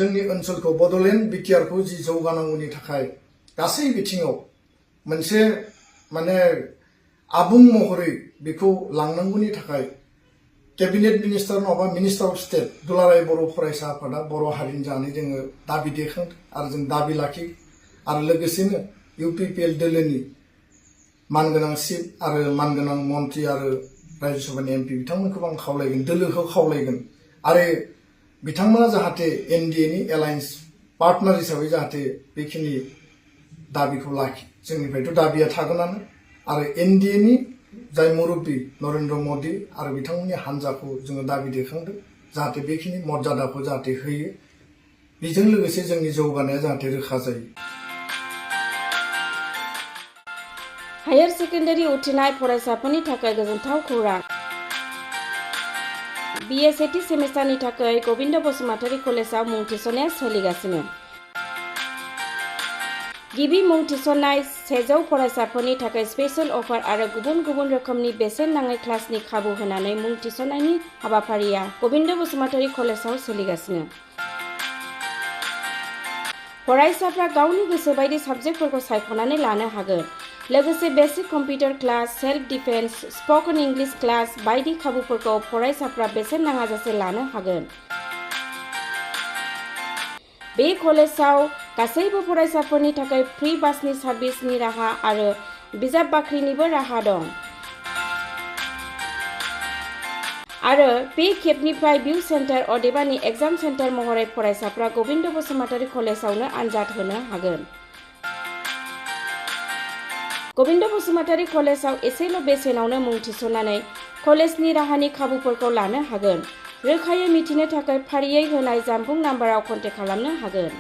जोंनि ओनसोलखौ बड'लेण्ड बिटिआरखौ जि जौगानांगौनि थाखाय गासै बिथिङाव मोनसे माने आबुं महरै बेखौ लांनांगौनि थाखाय कैबिनेट मिनिस्टार नङाबा मिनिस्टार अफ स्टेट दुलाराय बर' फरायसा आफादा बर' हारिनि जानानै जोङो दाबि दैखांदों आरो जों दाबि लाखि आरो लोगोसेनो इउपिपिएल दोलोनि मानगोनां चिफ आरो मानगोनां मन्त्रि आरो राज्य सभानि एमपि बिथांमोनखौ आं खावलायगोन दोलोखौ खावलायगोन आरो बिथांमोना जाहाथे एनडिएनि एलायन्स पार्टनार हिसाबै जाहाथे बेखिनि दाबिखौ लाखि जोंनिफ्रायथ' दाबिया थागोनानो आरो एनडिएनि जाय मुरब्बी नरेन्द्र मोदी आरो बिथांमोननि हान्जाखौ जोङो दाबि दैखांदों जाहाथे बेखिनि मर्यादाखौ जाहाथे होयो बेजों लोगोसे जोंनि जौगानाया जाहाथे रोखा जायो। हायर सेकेन्डारि उथ्रिनाय फरायसाफोरनि थाखाय गोजोनथाव खौरां। बिए सेथि सेमिस्टारनि थाखाय गबिन्द बसुमतारी कलेजाव मुं थिसननाया सोलिगासिनो। गिबि मुं थिसननाय 100 फरायसाफोरनि थाखाय स्पेशल अफार आरो गुबुन गुबुन रोखोमनि बेसेन नाङै क्लासनि खाबु होनानै मुं थिसननायनि हाबाफारिया गबिन्द बसुमतारी कलेजाव सोलिगासिनो। फरायसाफ्रा गावनि गोसो बायदि साबजेक्टफोरखौ सायख'नानै लानो हागोन। लोगोसे basic computer class, self defence, spoken English class बायदि खाबुफोरखौ फरायसाफ्रा बेसेन नाङाजासे लानो हागोन। बे कलेजाव गासैबो फरायसाफोरनि थाखाय फ्रि बासनि सार्भिसनि राहा आरो बिजाब बाख्रिनिबो राहा दं। आरो बे खेबनिफ्राय भिउ सेन्टार अदेबानि एग्जाम सेन्टार महरै फरायसाफ्रा गबिन्द बसुमतारी कलेजावनो आनजाद होनो हागोन। गबिन्द बसुमतारी कलेजाव एसेल' बेसेनावनो मुं थिसननानै कलेजनि राहानि खाबुफोरखौ लानो हागोन। रोखायै मिथिनो थाखाय फारियै होनाय जानबुं नाम्बाराव कन्टेक्ट खालामनो हागोन।